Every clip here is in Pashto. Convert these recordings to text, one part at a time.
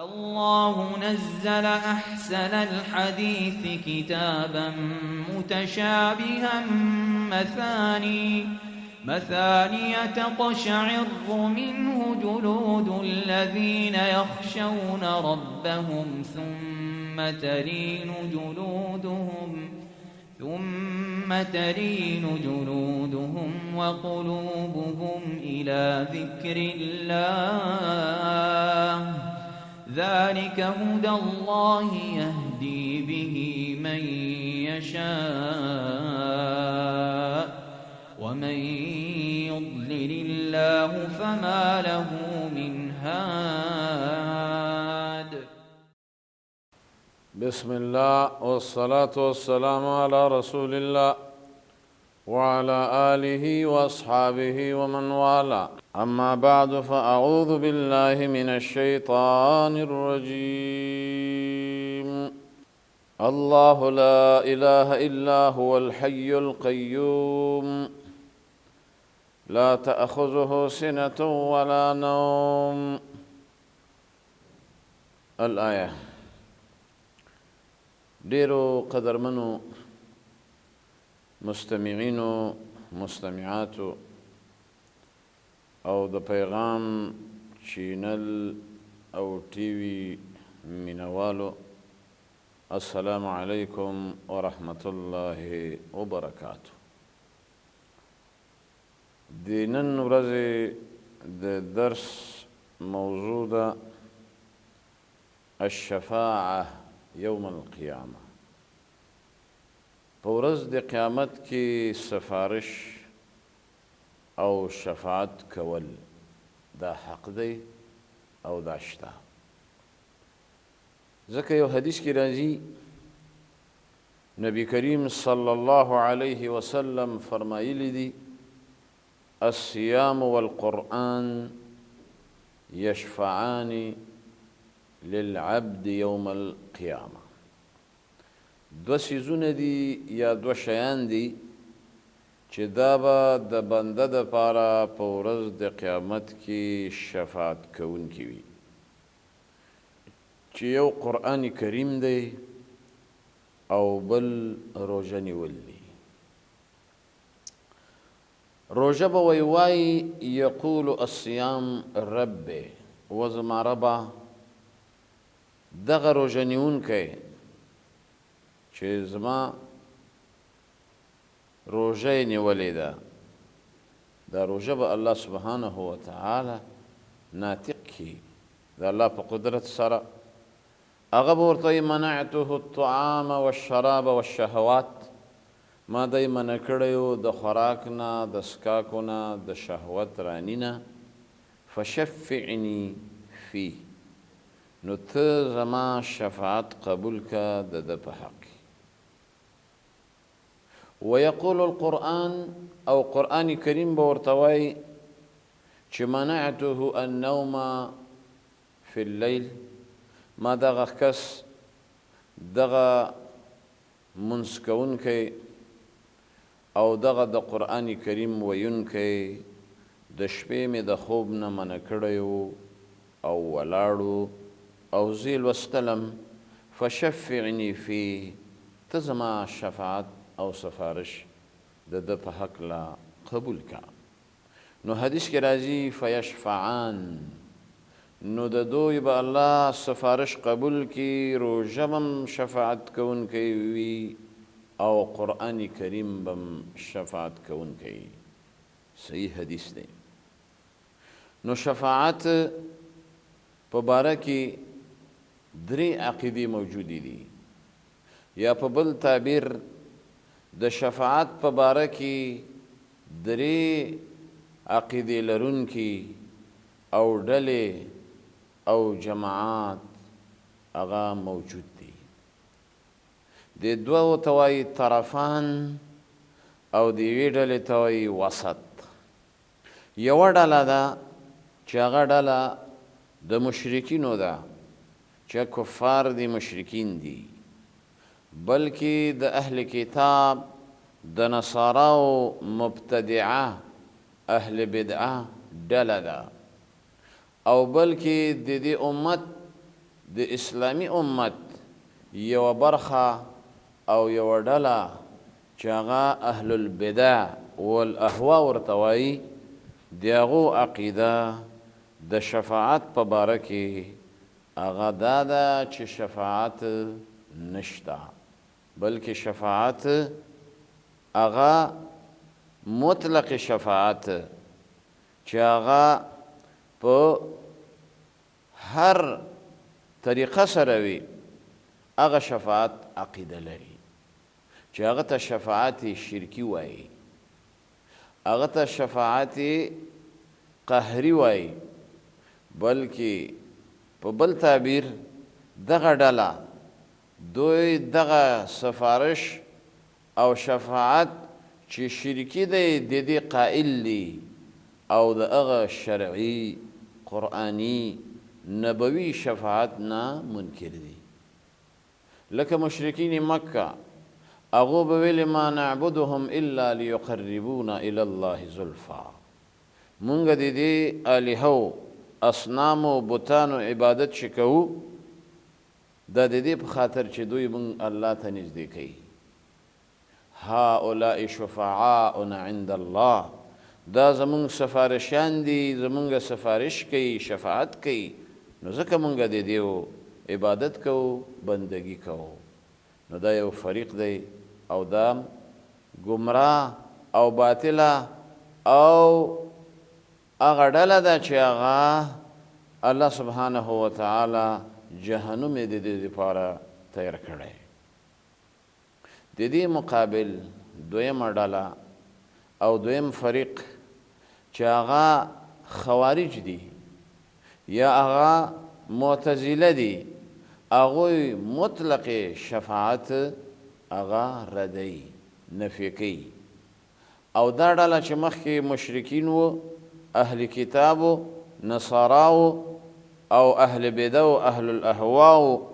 الله نزل أحسن الحديث كتابا متشابها مثانية تقشعر منه جلود الذين يخشون ربهم ثم تلين جلودهم وقلوبهم إلى ذكر الله ذلك هدى الله يهدي به من يشاء ومن يضلل الله فما له من هاد. بسم الله والصلاة والسلام على رسول الله وعلى آله وأصحابه ومن والاه. أما بعد، فأعوذ بالله من الشيطان الرجيم. الله لا إله إلا هو الحي القيوم لا تأخذه سنة ولا نوم. الآية. ډیرو قدرمنو مستمعینو، مستمعاتو او د پیغام چینل او ټي وي مینوالو، السلام علیکم ورحمت الله وبرکاتو. د نن ورځې د درس موضوع ده الشفاعة یوم القیامة. په ورځ د قیامت کې سفارش او شفاعت کول دا حق دی او دا شته. ځکه یو حدیث کې راځي، نبی کریم صلی الله علیه وسلم فرمایلی دي: الصيام والقرآن يشفعان للعبد يوم القيامة. دوه څیزونه دي یا دوه شیان دي چې دا به د بنده دپاره په ورځ د قیامت کې شفاعت کوونکي وي، چې یو قرآن کریم دی او بل روژه نیول دي. روژه به وی وایي یقول الصیام رب، و زما ربه، دغه روژه نیونکی چې زما روژه یې نیولې ده، دا روژه به الله سبحانه وتعالی ناطق کړي د الله په قدرت سره. هغه به ورته وایي منعته الطعام والشراب والشهوات، ما دی منع کړی و د خوراک نه، د څښاکو نه، د شهوت راني نه، فشفعنی فیه، نو ته زما شفاعت قبول که د ده په حق کې. ویقول القرآن، او قرآن کریم به ورته وایي چې منعته النوم فی اللیل، ما دغه کس، دغه مونځ کوونکی او دغه د قرآن کریم ویونکی د شپې مې د خوب نه منع کړی و او ولاړو او زه یې لوستلم، فشفعنی فیه، ته زما شفاعت او سفارش د ده په هکله قبول که. نو حدیث کې راځي فیشفعان، نو د دوی به الله سفارش قبول کړي، روژه به هم شفاعت کوونکی وي او قرآن کریم به هم شفاعت کوونکی. صحیح حدیث دی. نو شفاعت په باره کې درې عقیدې موجودې دي، یا په بل تعبیر د شفاعت په باره کې درې عقیدې لرونکي او ډلې او جماعات هغه موجود دي. د دوو ته وایي طرفان او د یوې ډلې ته وایي وسط. یوه ډله ده چې هغه ډله د مشرکینو ده، چې کفار دي، مشرکین دي، بلکې د اهل کتاب د نصاراو مبتدعه اهل بدعه ډله ده، او بلکې د دې امت د اسلامي امت یوه برخه او یوه ډله چې هغه اهل البدع والاهوا ورته وایي، د هغو عقیده د شفاعت په باره کې هغه دا ده چې شفاعت نشته، بلکې شفاعت هغه مطلق شفاعت چې هغه په هر طریقه سره وي هغه شفاعت عقیده لري، چې هغه ته شفاعت شرکي وایي، هغه ته شفاعت قهري وایي، بلکې په بل تعبیر دغه ډله دوی دغه سفارش او شفاعت چې شرکي دی د دې قائل دي او د هغه شرعي قرآني نبوي شفاعت نه منکر دي. لکه مشرکین مکه هغو به ویلې ما نعبدهم الا لیقربونا الی الله زلفا، مونږ د دې الهو اصنامو بتانو عبادت چې کوو دا د دې په خاطر چې دوی مونږ الله ته نږدې کوي. هؤلاء شفعاؤنا عند الله، دا زمونږ سفارشیان دي، زمونږ سفارش کوي، شفاعت کوي، نو ځکه مونږ د دیو عبادت کوو، بندگی کوو. نو دا یو فریق دی او دا ګمراه او باطله او هغه ډله ده چې هغه الله سبحانه وتعالی جهنم یې د دې لپاره تیار کړی. د دې مقابل دویمه ډله او دویم فریق چې هغه خوارج دي یا هغه معتزله دي، هغوی مطلق شفاعت هغه ردوي، نفي کوي. او دا ډله چې مخکې مشرکین وو، اهل کتاب وو، نصارا وو او اهل بدع و اهل الاهوا وو،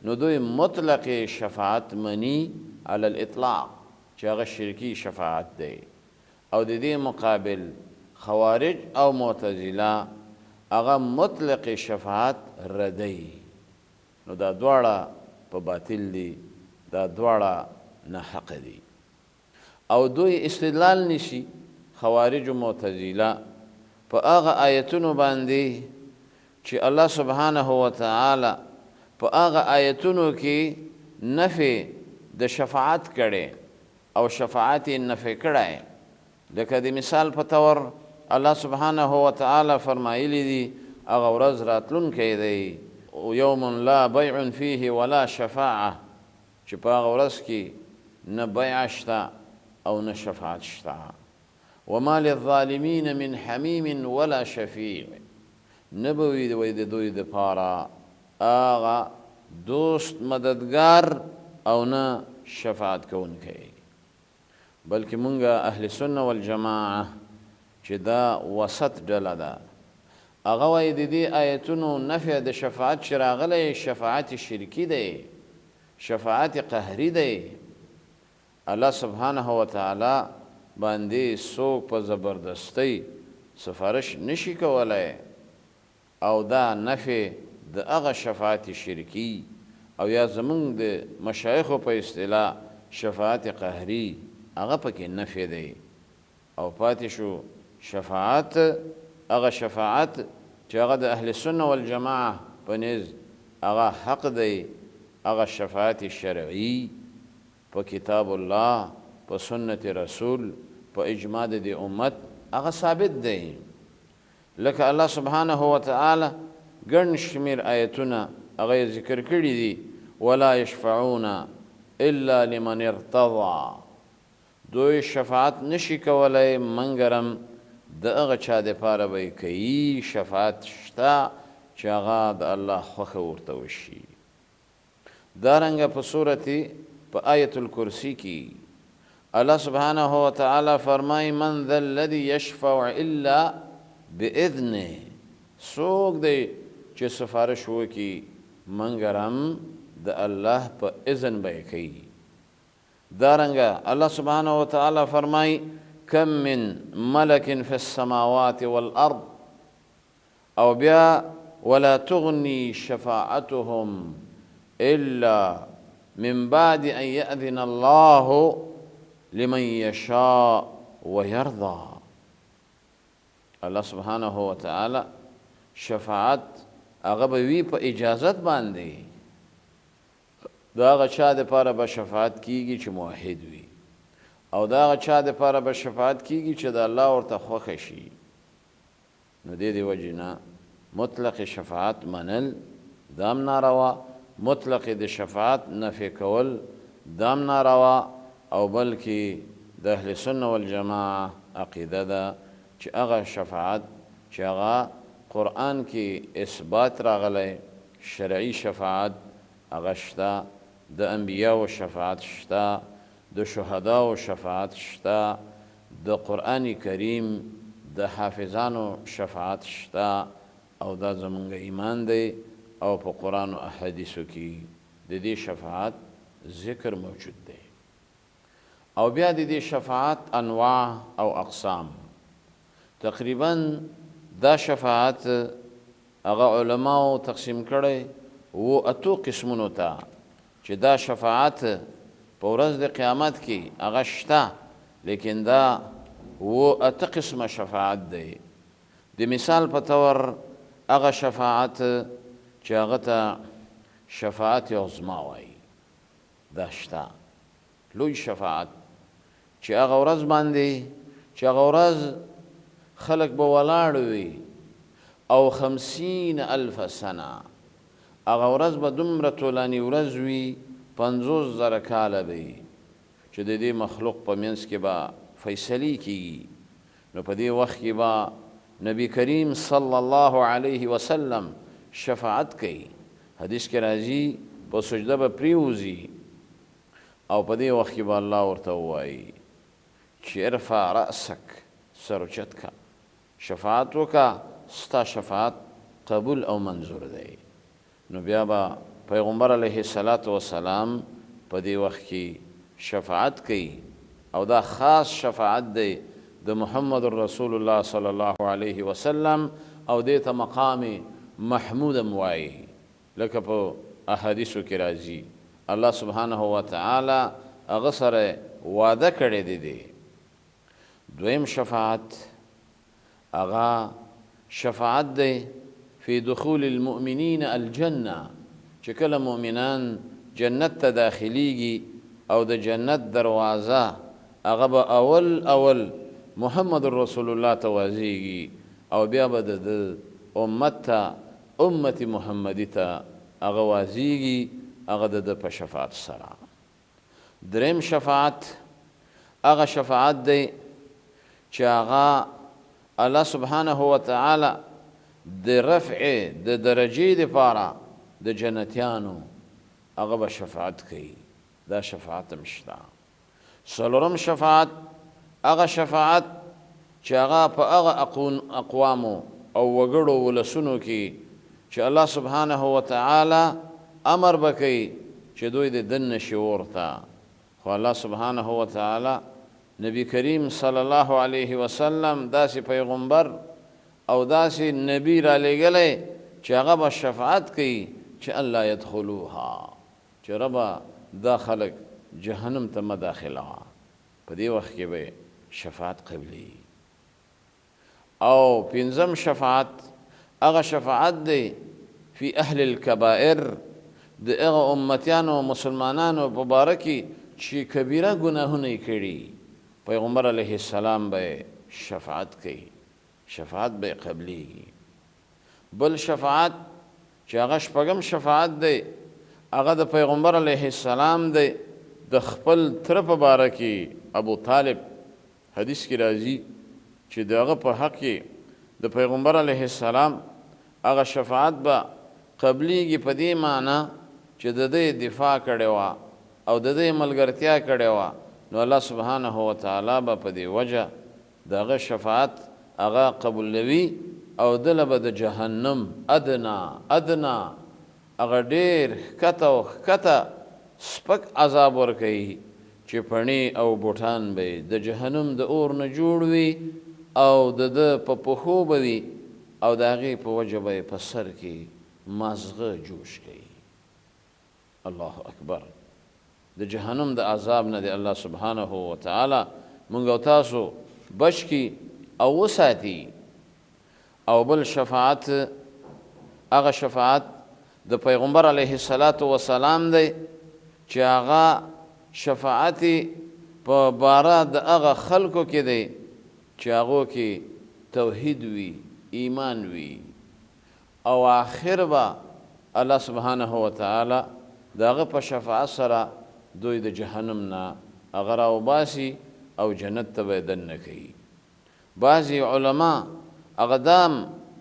نو دوی مطلق شفاعت مني علی الاطلاق چې هغه شرکي شفاعت دی. او د دې مقابل خوارج او معتزله هغه مطلق شفاعت ردوي. نو دا دواړه په باطل دي، دا دواړه ناحق دي. او دوی استدلال نشي خوارج و معتزله په هغه آیتونو باندې چې الله سبحانه وتعالی په هغه آیتونو کې نفي د شفاعت کړي او شفاعت یې نفي کړی. لکه د مثال په طور الله سبحانه وتعالی فرمایلی دي هغه ورځ راتلونکی دی، یوم لا بیع فیه ولا شفاعه، چې په هغه ورځ کې نه بیع شته او نه شفاعت شته. وما للظالمین من حمیم ولا شفیع، نه به وي د دوی دپاره هغه دوست مددګار او نه شفاعت کوونکی. بلکې مونږ اهل سنة والجماعة چې دا وسط ډله ده، هغه وایي د دې آیتونو نفع د شفاعت چې راغلی شفاعت شرکي دی، شفاعت قهري دی. الله سبحانه وتعالی باندې څوک په زبردستۍ سفارش نشي کولی، او دا نفع د هغه شفاعت شرکي او یا زمونږ د مشایخو په اصطلاح شفاعت قهري هغه پکې نفع دی. او پاتې شو شفاعت، هغه شفاعت چې هغه د اهل سنة والجماعة په نزد هغه حق دی، هغه شفاعت شرعي په کتاب الله، په سنت رسول، په اجماع د دې امت هغه ثابت دی. لکه الله سبحانه وتعالی ګڼ شمېر آیتونه هغه یې ذکر کړي دي، ولا یشفعون الا لمن ارتضی، دوی شفاعت نشي کولی منګرم د هغه چا دپاره به یې کوي شفاعت شته چې هغه د الله خوښه ورته وشي. دارنګه په سورت په آیت الکرسي کې الله سبحانه وتعالی فرمایي من ذا الذي يشفع الا باذنه، څوک دی چې سفارش وکړي منګرم د الله په اذن به یې کوي. دارنګه الله سبحانه وتعالی فرمایي کم من ملک فی السماوات والارض، او بیا ولا تغني شفاعتهم الا من بعد ان يأذن الله لمن يشاء ويرضى. الله سبحانه وتعالی شفاعت هغه به وي په اجازت باندې، د هغه چا دپاره به شفاعت کیږي چې موحد وي، او د هغه چا دپاره به شفاعت کیږي چې د الله ورته خوښه شي. نو دې وجې نه مطلق شفاعت منل دام ناروا، مطلق د شفاعت نفی کول دام ناروا، او بلکې د اهل سنة والجماعة عقیده ده چې هغه شفاعت چې هغه قرآن کې اثبات راغلی، شرعي شفاعت هغه شته، د انبیاو شفاعت شته، د شهداو شفاعت شته، د قرآن کریم د حافظانو شفاعت شته، او دا زمونږ ایمان دی، او په قرآن او احادیثو کې د دې شفاعت ذکر موجود دی. او بیا د دې شفاعت انواع او اقسام، تقریبا دا شفاعت هغه علماو تقسیم کړی و اتو قسمونو ته، چې دا شفاعت په ورځ د قیامت کې هغه شته، لیکن دا و اته قسمه شفاعت دی. د مثال په طور هغه شفاعت چې هغه ته شفاعت عظما وایي، دا شته لوی شفاعت چې هغه ورځ باندې چې هغه ورځ خلک به ولاړ وي او 50,000 سنه، هغه ورځ به دومره طولاني ورځ وي، 50,000 کاله به وي، چې د دې مخلوق په منځ کې به فیصلې کیږي. نو په دې وخت کې به نبی کریم صلی الله علیه وسلم شفاعت کوي. حدیث کې راځي په سجده به پریوځي، او په دې وخت کې به الله ورته ووایي چې ارفع رأسک، سر اوچت که، شفاعت وکړه، ستا شفاعت قبول او منظور دی. نو بیا به پیغمبر علیه الصلاة والسلام په دې وخت کې شفاعت کوي، او دا خاص شفاعت دی د محمد رسول الله صلی الله علیه وسلم، او دې ته مقام محمود هم وایي، لکه په احادیثو کې راځي الله سبحانه وتعالی هغه سره وعده کړې دی. دی دویم شفاعت هغه شفاعت دی فی دخول المؤمنین الجنة، چې کله مؤمنان جنت ته داخلیږي او د جنت دروازه هغه به اول اول محمد رسول الله ته وازیږي، او بیا به د امت ته، امت محمدي ته هغه وازیږي، هغه د ده په شفاعت سره. دریم شفاعت هغه شفاعت دی چې هغه الله سبحانه وتعالی د رفع د درجې دپاره د جنتیانو هغه به شفاعت کوي، دا شفاعت هم شته. څلورم شفاعت هغه شفاعت چې هغه په هغه اقوامو او وګړو ولسونو کې چې الله سبحانه وتعالی امر به کوي چې دوی دې دننه شي ورته، خو الله سبحانه وتعالی نبی کریم صلی الله علیه وسلم داسې پیغمبر او داسې نبی را لېږلی چې هغه به شفاعت کوي چې الله یدخلوها، چې ربه دا خلک جهنم ته مه داخلوه، په دې وخت کې به شفاعت قبلېږي. او پنځم شفاعت هغه شفاعت دی فی اهل الکبائر، د هغه امتیانو او مسلمانانو په باره کې چې کبیره ګناهونه یې کړي، پیغمبر علیه السلام به شفاعت کوي، شفاعت به یې قبلیږي. بل شفاعت چې هغه شپږم شفاعت دی، هغه د پیغمبر علیه السلام دی د خپل تره په باره کې، ابو طالب. حدیث کې راځي چې د هغه په حق کې د پیغمبر علیه السلام هغه شفاعت به قبلیږي، په دې معنی چې د ده دفاع کړې وه او د ده ملګرتیا کړې وه، نو الله سبحانه وتعالی به په دې وجه د هغه شفاعت هغه قبولوي، او ده له به د جهنم ادنا ادنا هغه ډېر ښکته او ښکته سپک عذاب ورکوي چې پڼې او بوټان به د جهنم د اور نه جوړ وي او د ده په پښو به وي. او د هغې په وجه به یې په سر کې مازغه جوش کوي. الله اکبر. د جهنم د عذاب نه دی الله سبحانه وتعالی مونږ او تاسو بچ کی او وساتي. او بل شفاعت هغه شفاعت د پیغمبر علیه الصلاة والسلام دی چې هغه شفاعت په باره د هغه خلکو کې دی چې هغو کې توحید وي، ایمان وي، او آخر به الله سبحانه وتعالی د هغه په شفاعت سره دوی د جهنم نه هغه راوباسي او جنت ته به یې دننه کوي. بعضې علما هغه دام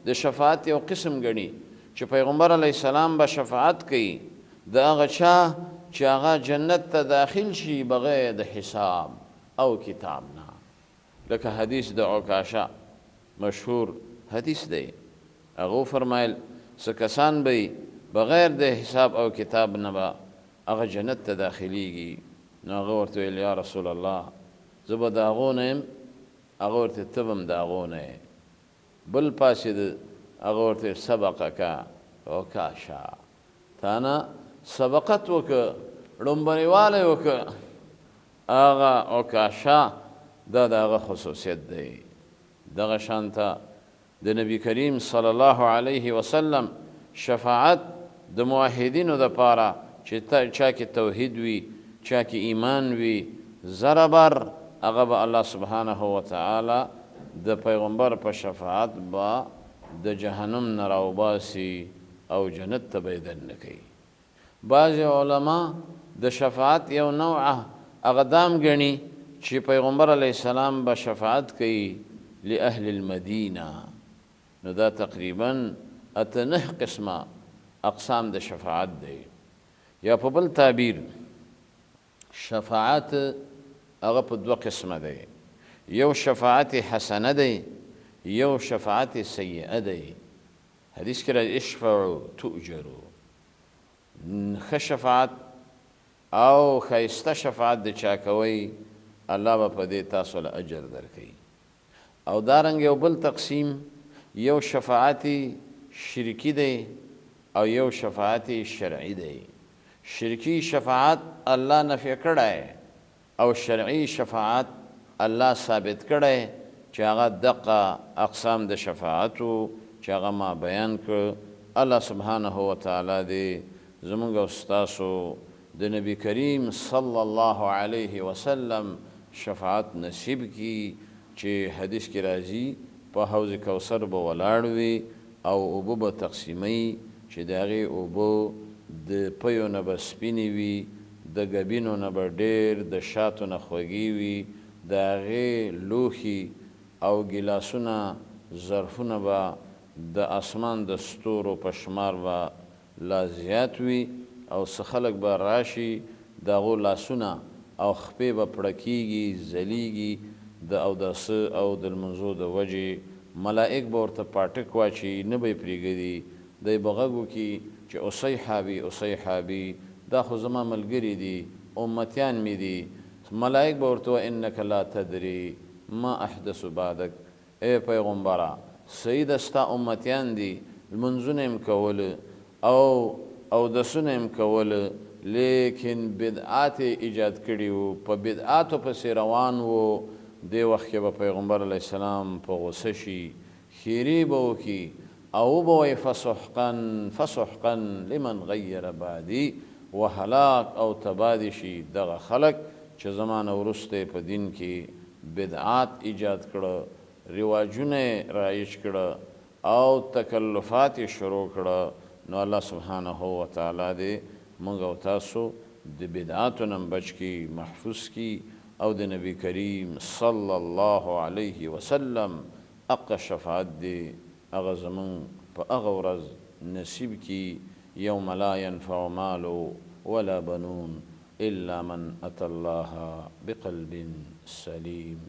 د شفاعت یو قسم ګڼي چې پیغمبر علیه السلام به شفاعت کوي د هغه چا چې هغه جنت ته داخل شي بغیر د حساب او کتاب نه، لکه حدیث د عکاشه مشهور حدیث دی. هغه وفرمایل څه کسان به بغیر د حساب او کتاب نه به هغه جنت ته داخلیږي. نو هغه ورته ویل یا رسول الله زه به د هغو نه یم. هغه ورته ته به هم د هغو نه یې. بل پاسېد، هغه ورته سبقک عکاشه، تا نه سبقت وکړه، ړومبنیوالی وکړه. هغه عکاشه دا د هغه خصوصیت دی. دغه شانته د نبی کریم صلی الله علیه وسلم شفاعت د موحدینو دپاره چې چا کې توحید وي، چا کې ایمان وي، زربر هغه به الله سبحانه وتعالی د پیغمبر په شفاعت به د جهنم نه راوباسي او جنت ته به یې دننه کوي. بعضې علما د شفاعت یو نوعه هغه دام ګڼي چې پیغمبر علیه السلام به شفاعت کوي لأهل المدینه. نو دا تقریبا 8-9 قسمه اقسام د شفاعت دی. یا په بل تعبیر شفاعت هغه په دوه قسمه دی، یو شفاعت حسنه دی، یو شفاعت سیئه دی. حدیث کې راځي اشفعوا تؤجروا. ښه شفاعت او ښایسته شفاعت د چا کوئ الله به په دې تاسو له اجر درکوي. او دارنګ یو بل تقسیم، یو شفاعت شرکی دی او یو شفاعت شرعي دی. شرکی شفاعت الله نفع کړی او شرعي شفاعت الله ثابت کړی چې هغه دقه اقسام د شفاعت وو چې هغه ما بیان کړ. الله سبحانه وتعالی دې زموږ او ستاسو د نبی کریم صلی الله علیه وسلم شفاعت نصیب کړي چې حدیث کې راځي په حوض کوثر به ولاړ وي او اوبه به تقسیموي چې د هغې اوبه د پیو نه به سپینې وي، د ګبینو نه به ډېر د شاتو نه خوږې وي، د هغې لوښي او ګیلاسونه ظرفونه به د اسمان د ستورو په شمار به لا زیات وي، او څه خلک به راشي د هغو لاسونه او خپې به پړکیږي، ځلیږي د اوداسه او د لمونځو د وجې. ملائک به ورته پاټک واچي، نه به یې پرېږدي. دی به غږ وکړي چې اصیحابي اصیحابي، دا خو زما ملګري دي، امتیان مې دي. ملائک به ورته وایي انک لا تدري ما احدث بعدک، ای پیغمبره صحیح ده ستا امتیان دي، لمونځونه یې کول او اودسونه یې کول، لیکن بدعات یې ایجاد کړي وو، په بدعاتو پسې روان وو. دې وخت کې به پیغمبر علیه السلام په غوسه شي، ښیرې به وکړي او وبه وایي فسحقا فسحقا لمن غیر بعدي، وهلاک او تباه دې شي دغه خلک چې زما نه وروسته یې په دین کې بدعات ایجاد کړه، رواجونه یې رایج کړه او تکلفات یې شروع کړه. نو الله سبحانه وتعالی دې موږ او تاسو د بدعاتو نه بچ کړي، محفوظ کړي، او د نبی کریم صلی الله علیه وسلم اقه شفاعت دې هغه زموږ په هغه ورځ نصیب کړي، یوم لا ينفع مال ولا بنون الا من اتى الله بقلب سلیم.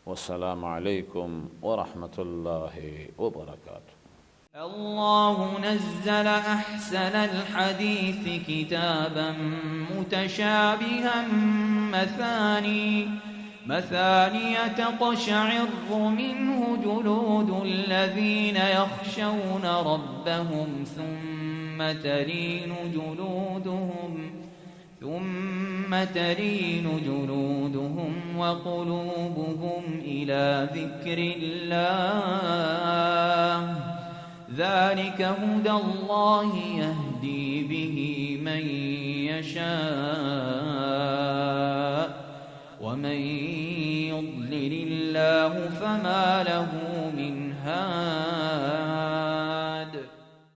والسلام علیکم ورحمة الله وبرکاته. الله نزل أحسن الحديث كتابا متشابها مثاني مثانية تقشعر منه جلود الذين يخشون ربهم ثم تلين جلودهم وقلوبهم إلى ذكر الله ذلك هدى الله يهدي به من يشاء ومن يضلل الله فما له من هاد.